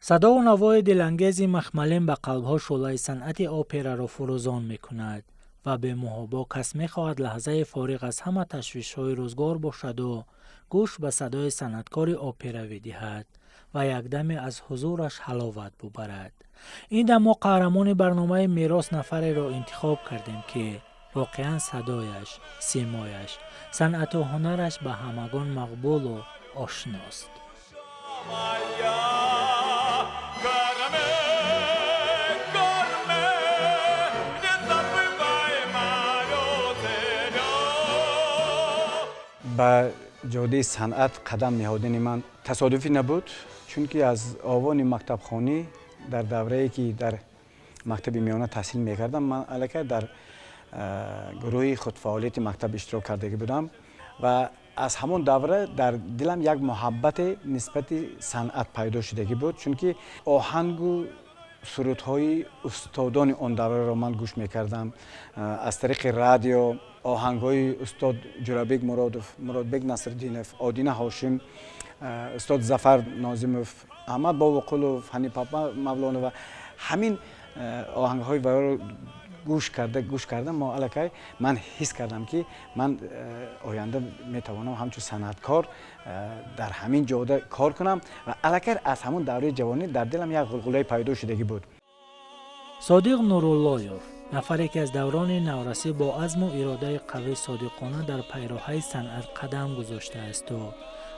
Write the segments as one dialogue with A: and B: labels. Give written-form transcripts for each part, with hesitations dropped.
A: Садову навои дилангези махмалин ба қалбҳо шӯълаи санъати операро фурӯзон мекунад ва бемуҳобо кас мехоҳад лаҳзаи фориғ аз ҳама ташвишҳои рӯзгор бошаду гӯш ба садои санъаткори операвӣ диҳад ва якдаме аз ҳузураш ҳаловат бубарад. Ин дам мо қаҳрамони барномаи «Мерос» нафареро интихоб кардем, ки воқеан садояш, симояш, санъату ҳунараш ба ҳамагон мақбулу ошност.
B: Моя, корми, корми, не забывай мою землю.
C: Ба ҷодаи санъат қадам ниҳодани ман тасодуфӣ набуд, чунки аз овони мактабхонӣ, дар даврае ки дар мактаби миёна таҳсил мекардам, ман аллакай дар гурӯҳи худфаъолияти мактаб иштирок кардагӣ будам ва аз ҳамон давра дар дилам як муҳаббате нисбати санъат пайдо шудагӣ буд, чунки оҳангу сурудҳои устодони он давраро ман гӯш мекардам аз тариқи радио. Оҳангҳои устод Ҷурабек Муродов, Муродбек Насриддинов, Одина Ҳошим, устод Зафар Нозимов, Аҳмад Бобоқулов, Ҳанипапа Мавлонова, ҳамин оҳангҳои варо гӯш карда, гӯш карда, мо аллакай ман ҳис кардам, ки ман оянда метавонам ҳамчун санъаткор дар ҳамин ҷода кор кунам ва аллакай аз ҳамон давраи ҷавонӣ дар дилам як ғулғулае пайдо шудагӣ буд.
A: Содиқ Нуруллоев нафаре, ки аз даврони наврасӣ бо азму иродаи қавӣ содиқона дар пайроҳаи санъат қадам гузоштаасту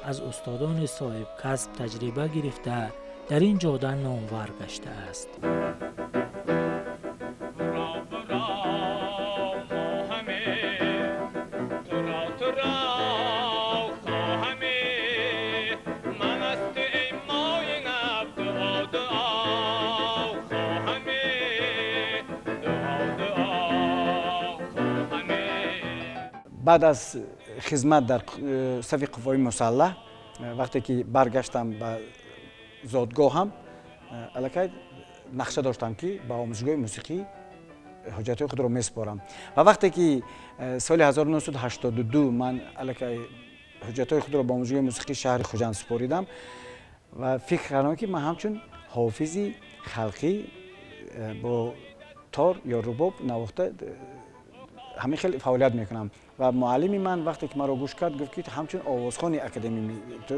A: аз устодони соҳибкасб таҷриба гирифта, дар ин ҷода номвар гаштааст.
B: Буро, буро, моҳаме, туро, туро хоҳаме, ман аз ту, эй моҳи нав, дуо, дуо хоҳаме, дуо, дуо хоҳаме.
C: Баъд аз хизмат дар сафи қувваҳои мусаллаҳ, вақте ки баргаштам ба зодгоҳам, аллакай нақша доштам, ки ба омӯзишгоҳи мусиқӣ ҳуҷҷатҳои худро месупорам. Ва вақте ки соли 1982 ман аллакай ҳуҷҷатҳои худро ба омӯзишгоҳи мусиқии шаҳри Хуҷанд супоридам ва фикр кардам, ки ман ҳамчун ҳофизи халқӣ бо тор ё рубоб навохта ҳамин хел фаъолият мекунам. Ва муаллими ман, вақте ки маро гӯш кард, гуфт, ки ҳамчун овозхони академӣ ту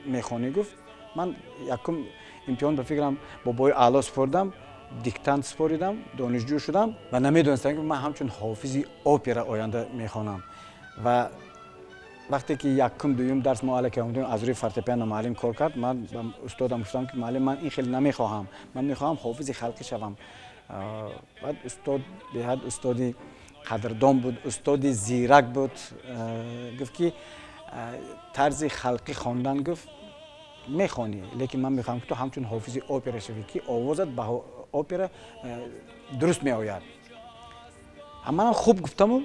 C: мехонӣ. Гуфт, ман якум имтиҳон, ба фикрам, бо баҳои аъло супоридам, диктант супоридам, донишҷӯ шудам ва намедонистам, ки ман ҳамчун ҳофизи опера оянда мехонам. Ва вақте ки якум, дуюм дарс мо аллакай омадем, аз рӯи фортепиано муаллим кор кард, ман ба устодам гуфтам, ки муаллим, ман ин хел намехоҳам, ман мехоҳам ҳофизи халқӣ шавам. Баъд устод беҳад устоди қадрдон буд, устоди зирак буд. Гуфт, ки тарзи халқӣ хондан, гуфт, мехонӣ, лекин ман мехоҳам, ки ту ҳамчун ҳофизи опера шавӣ, ки овозат ба опера дуруст меояд. Манам хуб гуфтаму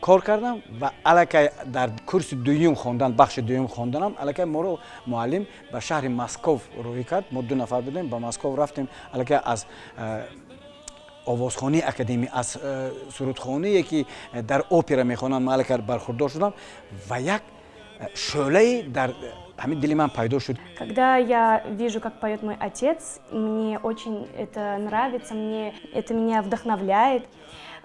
C: кор кардам ва аллакай дар курси дуюм хондан, бахши дуюм хонданам, аллакай моро муаллим ба шаҳри Москов роҳӣ кард. Мо ду нафар будем, ба Москов рафтем. Аллакай аз овозхонии академӣ, аз сурудхоние, ки дар опера мехонанд, ман аллакай бархурдор шудам ва як шӯълае дар ҳамин дили ман пайдо шуд.
D: Когда я вижу, как поет мой отец, мне очень это нравится, мне это меня вдохновляет.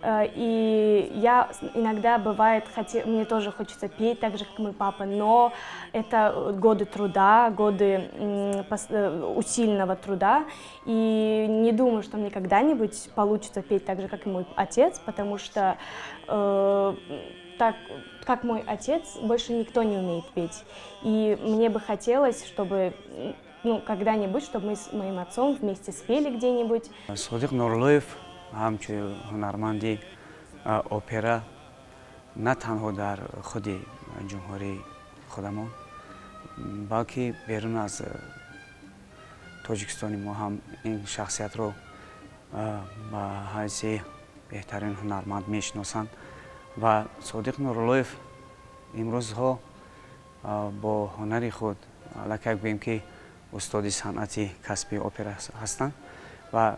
D: И я иногда бывает, мне тоже хочется петь так же, как мой папа, но это годы труда, годы усиленного труда, и не думаю, что мне когда-нибудь получится петь так же, как и мой отец, потому что так, как мой отец, больше никто не умеет петь. И мне бы хотелось, чтобы, ну, когда-нибудь, чтобы мы с моим отцом вместе спели где-нибудь.
E: Содиқ Нуруллоев ҳамчун ҳунарманди опера на танҳо дар худи ҷумҳурии худамон, балки берун аз Тоҷикистони мо ҳам ин шахсиятро ба ҳайси беҳтарин ҳунарманд мешиносанд. Ва Содиқ Нуруллоев имрӯзҳо бо ҳунари худ аллакай гӯем, ки устоди санъати касби опера ҳастанд ва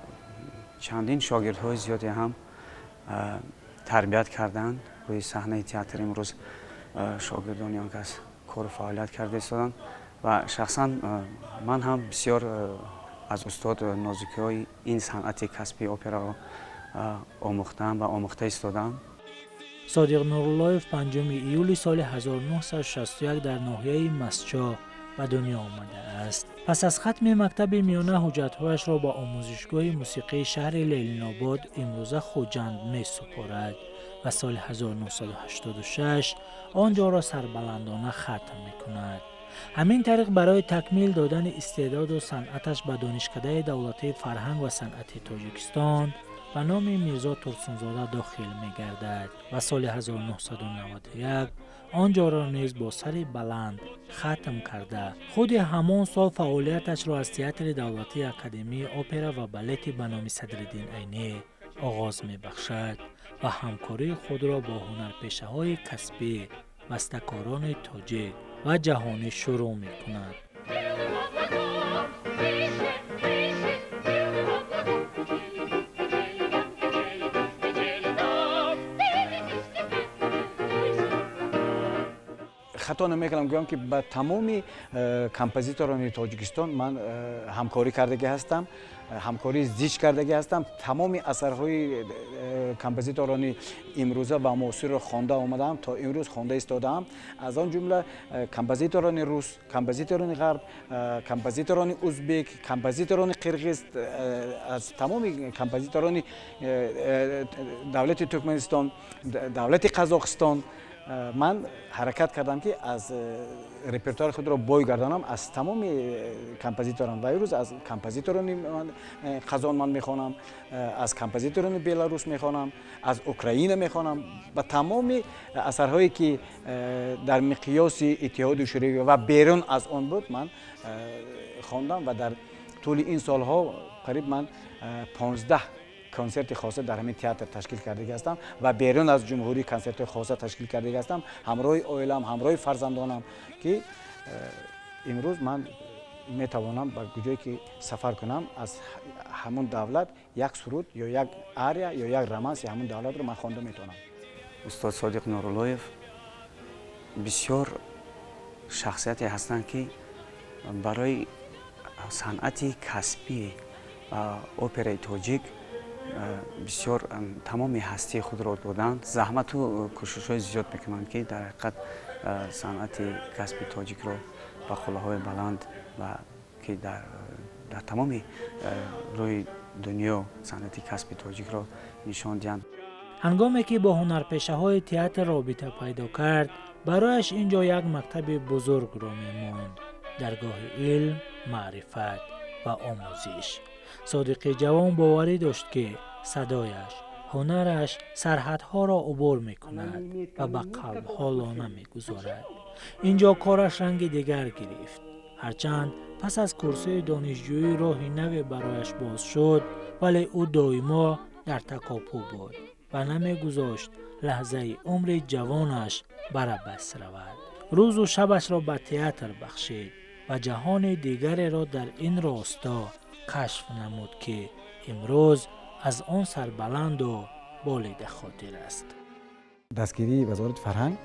E: чандин шогирдҳои зиёде ҳам тарбият карданд. Рӯи саҳнаи театр имрӯз шогирдони он кас кору фаъолият карда истоданд. Ва шахсан ман ҳам бисёр аз устод нозукиҳои ин санъати касбии операро омӯхтаам ва омӯхта истодаам.
A: Содиқ Нуруллоев 5 июли соли 1961 дар ноҳияи Мастчоҳ ба дунё омадааст. Пас аз хатми мактаби миёна ҳуҷҷатҳояшро ба омӯзишгоҳи мусиқии шаҳри Ленинобод, имрӯза Хуҷанд, месупорад ва соли 1986 он ҷоро сарбаландона хатм мекунад. Ҳамин тариқ, барои такмил додани истеъдоду санъаташ ба Донишкадаи давлатии фарҳанг ва санъати Тоҷикистон ба номи Мирзо Турсунзода дохил мегардад ва соли 1991 он ҷоро низ бо сари баланд хатм карда, худи ҳамон сол фаъолияташро аз Театри давлатии академияи опера ва балети ба номи Садриддин Айнӣ оғоз мебахшад ва ҳамкории худро бо ҳунарпешаҳои касбӣ, бастакорони тоҷик ва ҷаҳонӣ шурӯъ мекунад.
C: Хато намекунам, гӯям, ки ба тамоми композиторони Тоҷикистон ман ҳамкорӣ кардагӣ ҳастам, ҳамкории зич кардагӣ ҳастам. Тамоми асарҳои композиторони имрӯза ва муосирро хонда омадаам, то имрӯз хонда истодаам. Аз он ҷумла композиторони рус, композиторони ғарб, композиторони узбек, композиторони қирғиз, аз тамоми композиторони давлати Туркманистон, давлати Қазоқистон. Ман ҳаракат кардам, ки аз репертуари худро бой гардонам аз тамоми композиторон. Ва имрӯз аз композиторони қазон ман мехонам, аз композиторони Беларус мехонам, аз Украина мехонам. Ба тамоми асарҳое, ки дар миқёси Иттиҳоди Шӯравӣ ва берун аз он буд, ман хондам. Ва дар тӯли ин солҳо қариб ман 15 консерти хоса дар ҳамин театр ташкил кардагӣ ҳастам ва берун аз ҷумҳурӣ консертҳои хоса ташкил кардагӣ ҳастам, ҳамроҳи оилам, ҳамроҳи фарзандонам, ки имрӯз ман метавонам ба куҷое ки сафар кунам, аз ҳамун давлат як суруд ё як ария ё як романси ҳамун давлатро ман хонда метавонам.
E: Устод Содиқ Нуруллоев бисёр шахсияте ҳастанд, ки барои санъати касбии операи тоҷик бисёр тамоми ҳастии худро доданд, заҳмату кӯшишҳои зиёд мекунанд, ки дар ҳақиқат санъати касби тоҷикро ба қуллаҳои баланд ва ки дар тамоми рӯи дунё санъати касби тоҷикро нишон диҳанд.
A: Ҳангоме ки бо ҳунарпешаҳои театр робита пайдо кард, барояш ин ҷо як мактаби бузургро мемонд, даргоҳи илм, маърифат ва омӯзиш. Содиқи ҷавон боварӣ дошт, ки садояш, ҳунараш сарҳадҳоро убур мекунад ва ба қалбҳо лона мегузорад. Ин ҷо кораш ранги дигар гирифт. Ҳарчанд пас аз курсии донишҷӯӣ роҳи наве барояш боз шуд, вале ӯ доимо дар такопӯ буд ва намегузошт лаҳзаи умри ҷавонаш бар абас равад. Рӯзу шабашро ба театр бахшид ва ҷаҳони дигареро дар ин росто кашф намуд, ки имрӯз аз он сарбаланду болида хотир аст.
C: Дастгирии Вазорати фарҳанг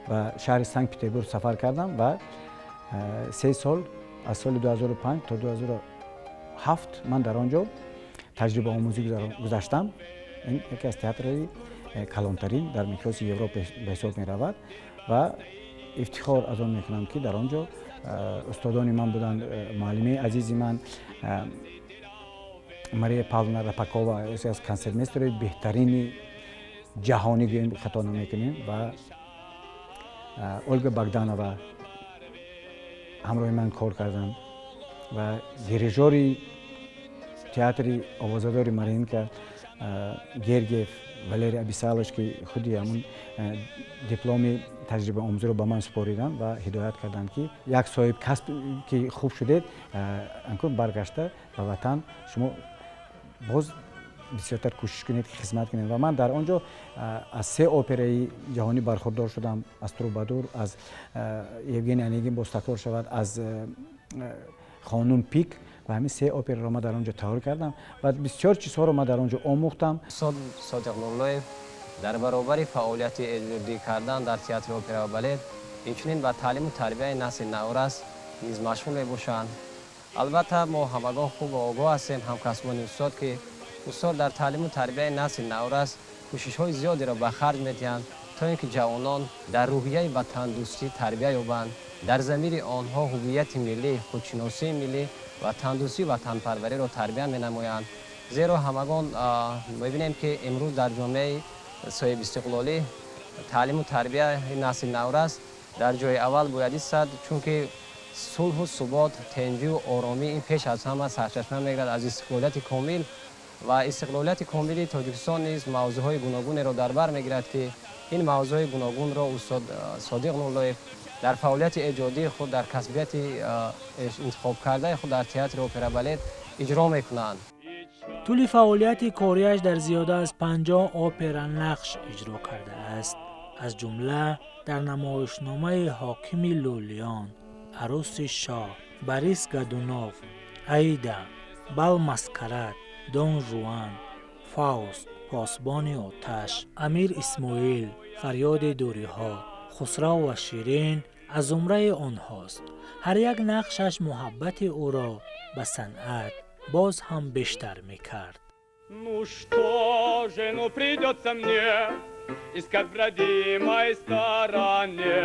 C: ба шаҳри Санкт Петербург сафар кардам ва 3 сол, аз соли 2005 то 2007, ман дар он ҷо таҷрибаомӯзӣ гузаштам. Ин яке аз театрҳои калонтарин дар миқёси Европа ба ҳисоб меравад. Ва ифтихор аз он мекунам, ки дар он ҷо устодони ман буданд, муаллимаи азизи ман Мария Павловна Рапакова, яке аз консертмейстерои беҳтарини ҷаҳонӣ гӯем, хато намекунем, ва Ольга Богданова ҳамроҳи ман кор карданд ва дирижори театри овозадори Мариинка Гергиев Валерий Абисалович, ки худи ҳамун дипломи таҷрибаомӯзиро ба ман супориданд ва ҳидоят карданд, ки як соҳиб касб ки хуб шудед, анкун баргашта ба ватан шумо боз бисёртар кӯшиш кунед, ки хизмат кунед. Ва ман дар он ҷо аз се операи ҷаҳонӣ бархурдор шудам: аз Трубадур, аз Евгений Онегин боз такрор шавад, аз Хонум Пик. Ва ҳамин се операро ман дар он ҷо тайёр кардам ва бисёр чизҳоро ман дар он ҷо омӯхтам.
F: Устод Содиқ Нуруллоев дар баробари фаъолияти эҷодӣ кардан дар театри опера ва балет, инчунин ба таълиму тарбияи насли наврас низ машғул мебошанд. Албатта, мо ҳамагон хуб огоҳ ҳастем, ҳамкасбони устод, ки устод дар таълиму тарбияи насли наврас кӯшишҳои зиёдеро ба харҷ медиҳанд, то ин ки ҷавонон дар рӯҳияи ватандӯстӣ тарбия ёбанд, дар замири онҳо ҳуввияти миллӣ, худшиносии миллӣ, ватандӯстӣ, ватанпарвариро тарбия менамоянд. Зеро ҳамагон мебинем, ки имрӯз дар ҷомеаи соҳибистиқлолӣ таълиму тарбияи насли наврас дар ҷои аввал бояд истад, чунки сулҳу субот, тинҷию оромӣ ин пеш аз ҳама сарчашма мегирад аз истиқлолияти комил ва истиқлолияти комили Тоҷикистон низ мавзӯъҳои гуногунеро дар бар мегирад, ки ин мавзӯъҳои гуногунро устод Содиқ Нуруллоев дар фаъолияти эҷодии худ, дар касбияти интихобкардаи худ дар театри опера балет иҷро мекунанд.
A: Тӯли фаъолияти кориаш дар зиёда аз 50 опера нақш иҷро кардааст, аз ҷумла дар намоишномаи «Ҳокими лӯлиён», «Арӯси шоҳ», «Борис Годунов», «Аида», «Бал маскарад», «Дон Жуан», «Фауст», «Посбони оташ», «Амир Исмоил», «Фарёди дӯриҳо», «Хусрав ва Ширин» аз зумраи онҳост. Ҳар як нақшаш муҳаббати ӯро ба санъат боз ҳам бештар мекард.
B: Ну что же, ну придется мне искать в родимой стороне.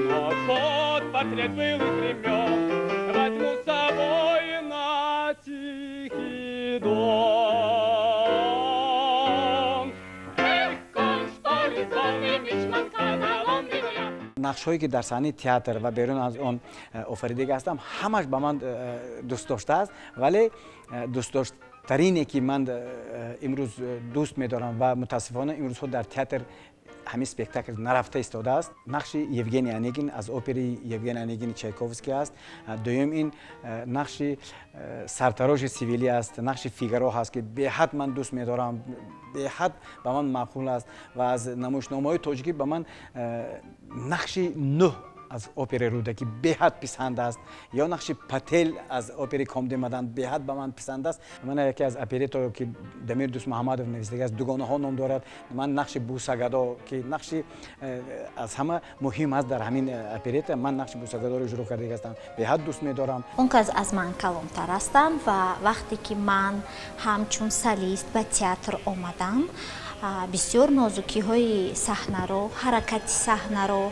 B: Но тот портрет былых времен возьму с собой на тихий Дон. Эх, конь, что ли, сонный мичман.
C: Нақшҳое, ки дар саҳнаи театр ва берун аз он офаридагӣ ҳастам, ҳамаш ба ман дӯст доштааст, вале дӯстдоштарине, ки ман имрӯз дӯст медорам ва мутаассифона имрӯзҳо дар театр ҳамин спектакл нарафта истодааст, нақши Евгений Онегин аз операи «Евгений Онегини» Чайковский аст. Дуюм, ин нақши сартароши Севилӣ аст, нақши Фигаро ҳаст, ки беҳад ман дӯст медорам, беҳад ба ман маъқул аст. Ва аз намоишномаҳои тоҷикӣ ба ман нақши Нӯҳ аз операи Рӯдакӣ беҳад писанд аст ё нақши Пател аз операи Комдемадан беҳад ба ман писанд аст. Ман яке аз оперето, ки Дамир Дӯстмуҳаммадов нависдагӣ аст, «Дугонаҳо» ном дорад, ман нақши Бусагадо, ки нақши аз ҳама муҳим аст дар ҳамин оперета, ман нақши Бусагадоро иҷро кардагӣ ҳастам, беҳад дӯст медорам.
G: Он кас аз ман калонтар ҳастанд ва вақте ки ман ҳамчун солист ба театр омадам, бисёр нозукиҳои саҳнаро, ҳаракати саҳнаро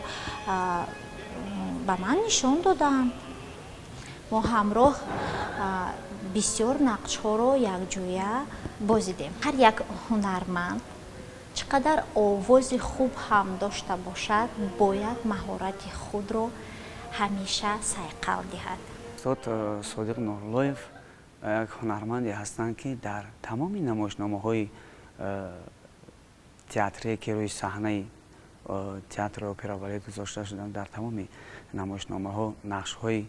G: ба ман нишон доданд. Мо ҳамроҳ бисёр нақшҳоро якҷоя бозидем. Ҳар як ҳунарманд чӣ қадар овози хуб ҳам дошта бошад, бояд маҳорати худро ҳамеша сайқал диҳад.
E: Устод Содиқ Нуруллоев як ҳунарманде ҳастанд, ки дар тамоми намоишномаҳои театрие, ки рӯи саҳнаи театри опера балет гузошта шуданд, дар тамоми намоишномаҳо нақшҳои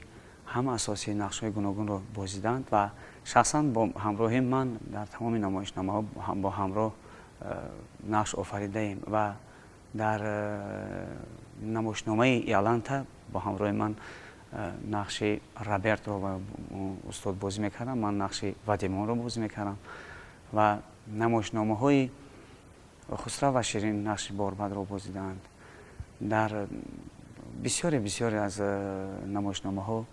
E: ҳам асосӣ, нақшҳои гуногунро бозиданд ва шахсан бо ҳамроҳи ман дар тамоми намоишномаҳо бо ҳамроҳ нақш офаридаем ва дар намоишномаи «Иоланта» бо ҳамроҳи ман нақши Робертро устод бозӣ мекардам, ман нақши Вадимонро бозӣ мекардам ва намоишномаҳои «Хусрав ва Ширин» нақши Борбадро бозидаанд. Дар бисёре, бисёре аз намоишномаҳо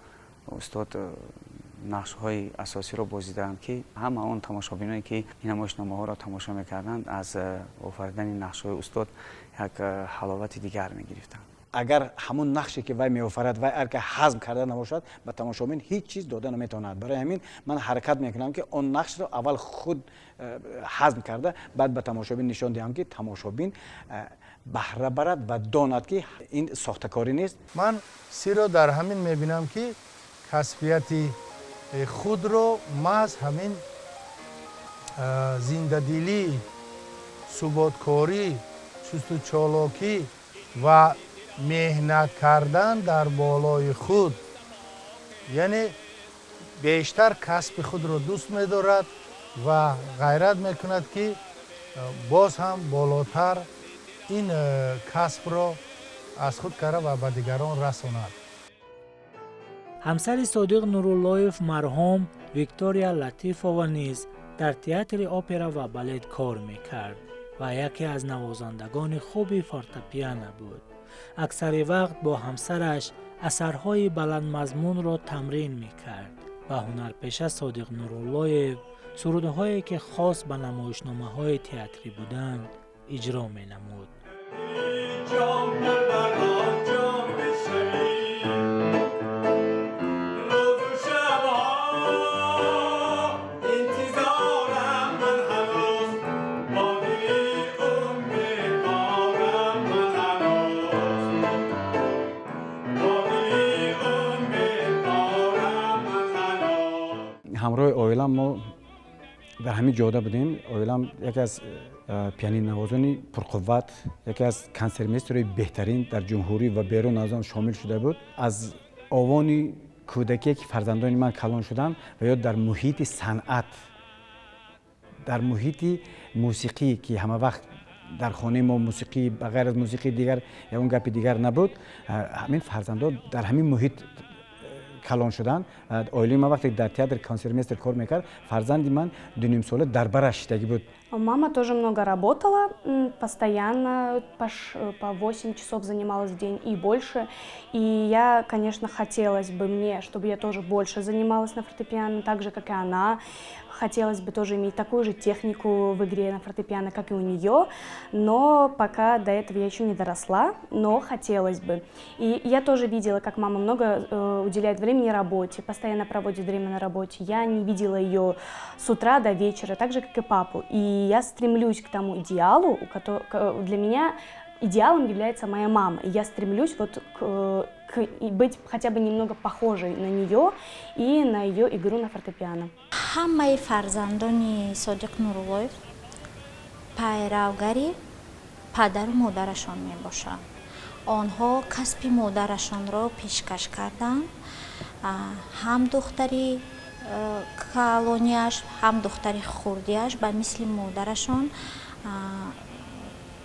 E: устод нақшҳои асосиро бозидаанд, ки ҳама он тамошобиное, ки ин намоишномаҳоро тамошо мекарданд, аз офаридани нақшҳои устод як ҳаловати дигар мегирифтанд.
C: Агар ҳамун нақше, ки вай меофарад, вай агар ҳазм карда набошад, ба тамошобин ҳеҷ чиз дода наметавонад. Барои ҳамин ман ҳаракат мекунам, ки он нақшро аввал худ ҳазм карда, баъд ба тамошобин нишон диҳам, ки тамошобин баҳра барад ва донад, ки ин сохтакорӣ нест.
H: Ман сирро дар ҳамин мебинам, ки касбияти худро маҳз ҳамин зиндадилӣ, суботкорӣ, чусту чолокӣ ва меҳнат кардан дар болои худ, яъне бештар касби худро дӯст медорад ва ғайрат мекунад, ки боз ҳам болотар ин касбро аз худ карда ва ба дигарон расонад.
A: Ҳамсари Содиқ Нуруллоев, марҳум Виктория Латифова низ дар театри опера ва балет кор мекард ва яке аз навозандагони хуби фортепиано буд. Аксари вақт бо ҳамсараш Асарҳои баландмазмунро тамрин мекард ва ҳунарпеша Содиқ Нуруллоев сурудҳое, ки хос ба намоишномаҳои театрӣ буданд, иҷро менамуд.
B: Ҷон парварон ҷон бишавӣ рӯзу шабҳо интизорам ман ҳанӯз бо дили умедворам ман ҳанӯз бо дили умедворам ман ҳанӯз.
C: Ҳамроҳи оилам мо дар ҳамин ҷода будем. Оилам яке аз пианиннавозони пурқувват, яке аз консертмейстерои беҳтарин дар ҷумҳурӣ ва берун аз он шомил шуда буд. Аз овони кӯдакие ки фарзандони ман калон шуданд ва ё дар муҳити санъат, дар муҳити мусиқӣ, ки ҳама вақт дар хонаи мо мусиқӣ, ба ғайр аз мусиқии дигар ягон гапи дигар набуд, ҳамин фарзандо дар ҳамин муҳит калон шуданд. Оилаи ман вақте дар театр консертмейстер кор мекард, фарзанди ман 2,5 сола дар бараш шиштагӣ буд.
D: Мама тоже много работала, постоянно по 8 часов занималась в день и больше. И я, конечно, хотелось бы мне, чтобы я тоже больше занималась на фортепиано, так же, как и она. Хотелось бы тоже иметь такую же технику в игре на фортепиано, как и у нее, но пока до этого я еще не доросла, но хотелось бы. И я тоже видела, как мама много уделяет времени работе, постоянно проводит время на работе. Я не видела ее с утра до вечера, так же, как и папу. И я стремлюсь к тому идеалу, для меня идеалом является моя мама. И я стремлюсь вот к быть хотя бы немного похожей на нее и на ее игру на фортепиано.
G: Ҳамаи фарзандони Содиқ Нуруллоев пайравгари падару модарашон мебошанд. Онҳо касби модарашонро пешкаш карданд, ҳам духтари калонияш, ҳам духтари хурдиаш ба мисли модарашон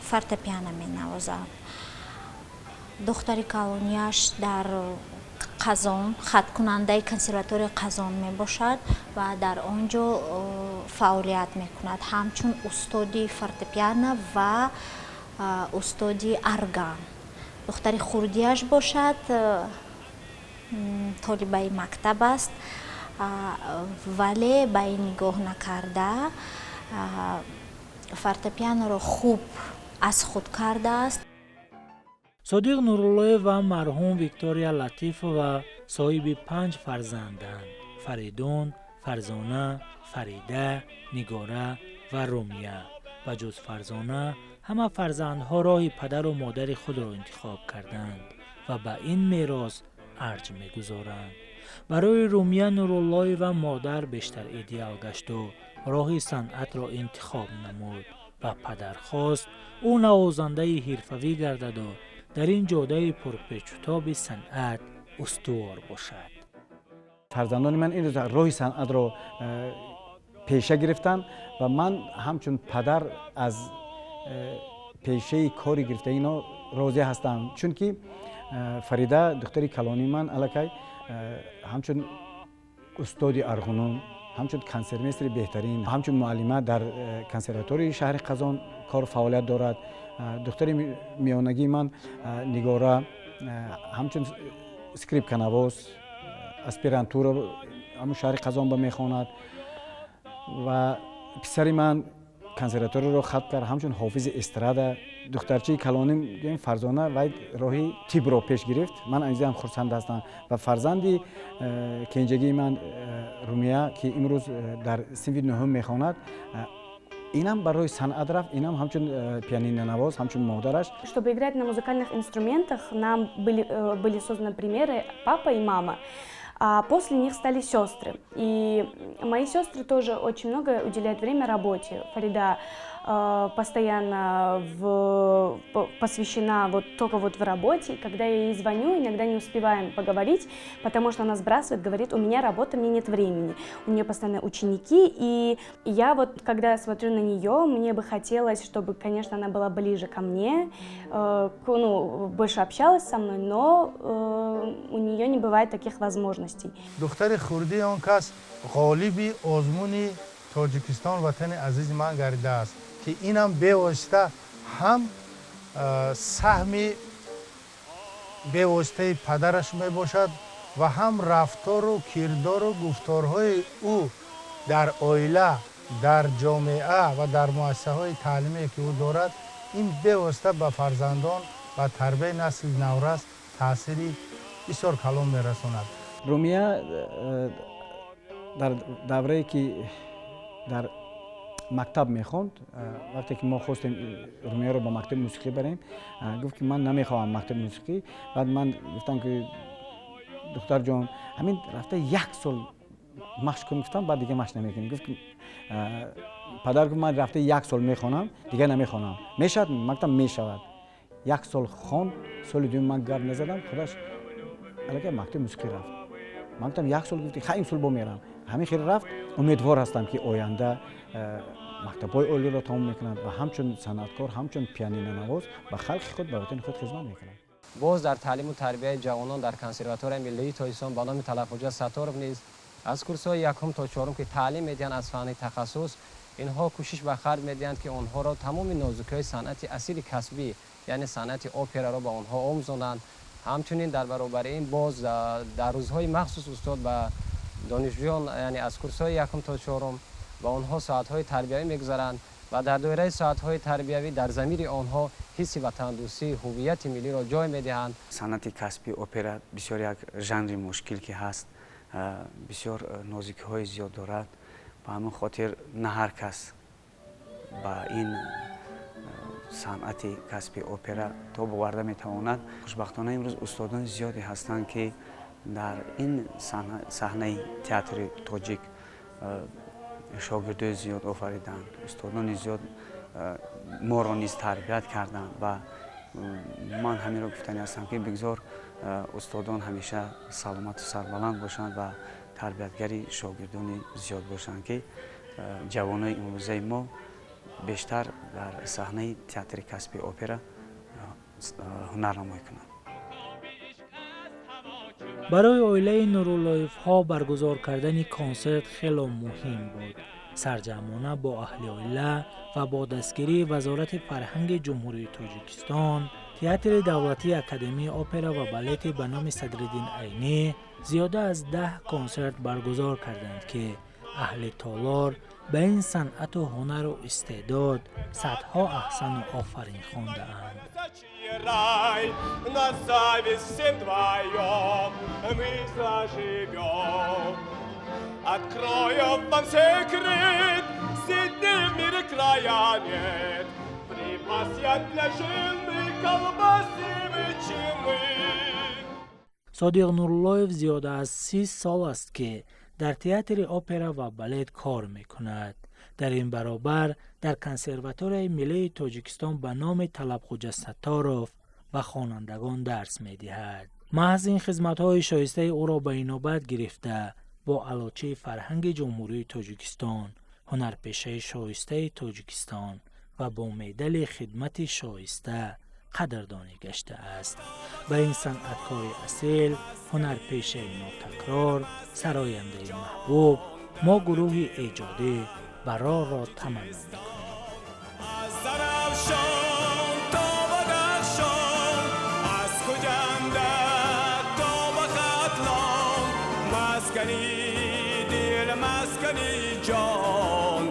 G: фортепиано менавозанд. Духтари калонияш дар Қазон хаткунандаи консерваторияи Қазон мебошад ва дар он ҷо фаъолият мекунад ҳамчун устоди фортепиано ва устоди орган. Духтари хурдиаш бошад, толибаи мактаб аст, вале ба ин нигоҳ накарда, фортепианоро хуб аз худ кардааст.
A: Содиқ Нуруллоев ва марҳум Виктория Латифова соҳиби панҷ фарзанданд: Фаридун, Фарзона, Фарида, Нигора ва Румия. Ба ҷуз Фарзона, ҳама фарзандҳо роҳи падару модари худро интихоб карданд ва ба ин мерос арҷ мегузоранд. Барои Румия Нуруллоева модар бештар идеал гашту роҳи санъатро интихоб намуд ва падар хост, ӯ навозандаи ҳирфавӣ гардаду дар ин ҷодаи пурпечутоби санъат устувор бошад.
C: Фарзандони ман ин рӯз роҳи санъатро пеша гирифтанд ва ман ҳамчун падар аз пешаи кори гирифтаи ино розӣ ҳастам, чунки Фарида, духтари калонии ман, аллакай ҳамчун устоди арғунон, ҳамчун консертмейстери беҳтарин, ҳамчун муаллима дар консерваторияи шаҳри Қазон кор фаъолият дорад. Духтари миёнагии ман Нигора ҳамчун скрипканавоз, аспирантура ҳамун шаҳри Қазон ба мехонад ва писари ман консерваторияро хатм кард ҳамчун ҳофизи эстрада. Духтарчаи калоним Фарзона, вай роҳи тибро пеш гирифт. Ман азизам хурсанд ҳастам. Ва фарзанди кенҷагии ман Румия, ки имрӯз дар синфи нуҳум мехонад, инам барои санъат рафт, инам ҳамчун пианинонавоз, ҳамчун модараш.
D: Чтобы играть на музыкальных инструментах, нам были созданы примеры папа и мама. А после них стали сестры. И мои сестры тоже очень много уделяют время работе. Фарида постоянно посвящена вот только вот в работе. И когда я ей звоню, иногда не успеваем поговорить, потому что она сбрасывает, говорит: «У меня работа, мне нет времени». У нее постоянно ученики, и я вот, когда смотрю на нее, мне бы хотелось, чтобы, конечно, она была ближе ко мне, ну, больше общалась со мной, но у нее не бывает таких возможностей.
H: Духтари хурдии он кас ғолиби озмуни «Тоҷикистон ватани азизи ман» гардидааст, ки инам бевосита ҳам саҳми Бевоситаи падараш мебошад ва ҳам рафтору кирдору гуфторҳои ӯ дар оила, дар ҷомеа ва дар муассисаҳои таълимие, ки ӯ дорад, ин бевосита ба фарзандон ва тарбияи насли наврас таъсири бисёр калон мерасонад.
C: Румия дар даврае, ки дар мактаб мехонд, вақте ки мо хостем Румияро ба мактаби мусиқӣ барем, гуфт, ки ман намехоҳам мактаби мусиқӣ. Баъд ман гуфтам, ки духтарҷон, ҳамин рафта як сол машқ кун, гуфтам, баъд дига машқ намекунӣ. Гуфт, падар, гуфт, ман рафта як сол мехонам, дигар намехонам, мешавад? Ман гуфтам, мешавад. Як сол хонд, соли дуюм ман гап назадам, худаш аллакай мактаби мусиқӣ рафт. Ман гуфтам, як сол гуфти, ха, ин сол бо мерам. Ҳамин хел рафт. Умедвор ҳастам, ки оянда мактабҳои олиро тамом мекунад ва ҳамчун санъаткор, ҳамчун пианинонавоз ба халқи худ, ба ватани худ хизмат мекунад.
F: Боз дар таълиму тарбияи ҷавонон дар Консерваторияи миллии Тоҷикистон ба номи Талабхоҷа Сатторов низ аз курсҳои якум то чорум, ки таълим медиҳанд аз фанни тахассус, инҳо кӯшиш ба харҷ медиҳанд, ки онҳоро тамоми нозукиҳои санъати асили касбӣ, яъне санъати операро ба онҳо омӯзонанд. Ҳамчунин дар баробари ин боз дар рӯзҳои махсус устод ба донишҷӯён, яъне аз курсҳои якум то чорум, ба онҳо соатҳои тарбиявӣ мегузаранд ва дар доираи соатҳои тарбиявӣ дар замири онҳо ҳисси ватандӯстӣ, ҳуввияти миллиро ҷой медиҳанд.
E: Санъати касби опера бисёр як жанри мушкил ки ҳаст, бисёр нозикиҳои зиёд дорад. Ба ҳамин хотир на ҳар кас ба ин санъати касби опера тоб оварда метавонад. Хушбахтона, имрӯз устодони зиёде ҳастанд, ки дар ин саҳнаи театри тоҷик шогирдои зиёд офариданд, устодони зиёд моро низ тарбият карданд. Ва ман ҳаминро гуфтанӣ ҳастам, ки бигзор устодон ҳамеша саломату сарбаланд бошанд ва тарбиятгари шогирдони зиёд бошанд, ки ҷавонои имрӯзаи мо бештар дар саҳнаи театри касби опера ҳунарнамоӣ кунанд.
A: Барои оилаи Нуруллоевҳо баргузор кардани консерт хело муҳим буд. Сарҷамъона бо аҳли оила ва бо дастгирии Вазорати фарҳанги Ҷумҳурии Тоҷикистон, Театри давлатии академияи опера ва балети ба номи Садриддин Айнӣ зиёда аз 10 консерт баргузор карданд, ки аҳли толор ба ин санъату ҳунару истеъдод садҳо аҳсану офарин хондаанд.
B: Рай на зависть всем вдвоем мы заживем. Открою вам секрет, сидни в мире края нет. Припас я для жены колбасы, ветчины.
A: Содиқ Нуруллоев зиёда аз 30 сол аст, ки дар Театри опера ва балет кор мекунад. Дар ин баробар дар Консерваторияи миллии Тоҷикистон ба номи Талабхоҷа Сатторов ба хонандагон дарс медиҳад. Маҳз ин хизматҳои шоистаи ӯро ба инобат гирифта, бо Аълочии фарҳанги Ҷумҳурии Тоҷикистон, ҳунарпешаи шоистаи Тоҷикистон ва бо медали хидмати шоиста қадрдонӣ гаштааст. Ба ин санъаткори асил, ҳунарпешаи нотакрор, сарояндаи маҳбуб мо гурӯҳи эҷодӣ барорро таманно мекунем.
B: Аз Зарафшон то Бадахшон, аз Хуҷанда то ба Хатлон, маскани дил, маскани ҷон.